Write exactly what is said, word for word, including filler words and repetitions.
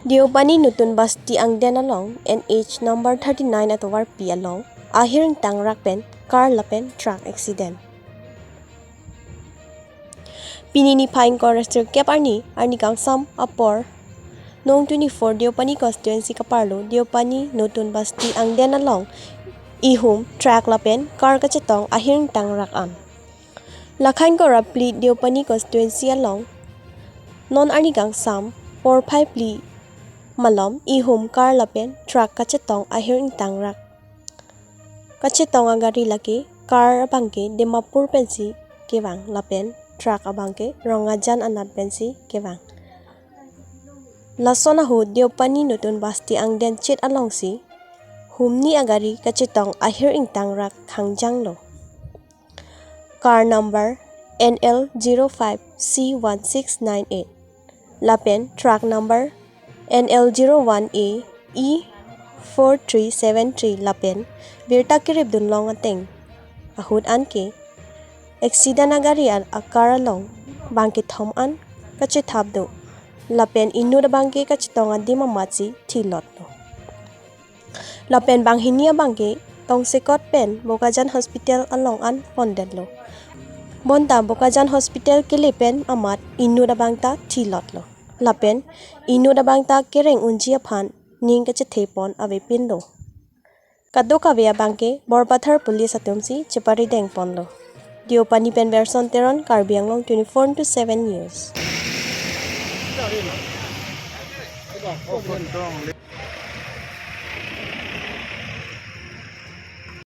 Deopani Nutun Basti angden along N H number thirty-nine atovarpi along ahir ingtangrak pen car lapen truck accident. Pini niphai ingkoi ra sirkep arni, arni kangsam apor, nong twenty-four Deopani constituency kaparlo Deopani Nutun Basti angden along ihum truck lapen car kachetong ahir ingtangrak an. Lakha ingkoi ra phli Deopani constituency along non arni kangsam porphai phli malom ihum car lapen truck kachetong ahir ingtangrak. Kachetong agari lake car abangke Dimapur pensi kevang lapen truck abangke Rongajan anat pensi kevang. Lason ahut Deopani Nutun Basti angden chit alongsi humni agari kachetong ahir ingtangrak khangjanglo. Car number N L zero five C one six nine eight lapen truck number N L zero one A E four three seven three lapen birta kiripdunlong ateng ahut anke accident agari an a-car along bangkethom an kachethap do lapen inut abangke kachetong adim amatsi thilotlo. Lapen banghini abangke tongsekot pen Bokajan Hospital along an pondetlo. Bonta Bokajan Hospital kele pen amat inut abang ta thilotlo. Lapen inut abang ta kereng unji aphan ning kachethepon avepinlo. Kadokave abangke Borpathar Police atumsi cheparidengponlo. Deopani pen Berson Teron, Karbi Anglong twenty-four into seven News.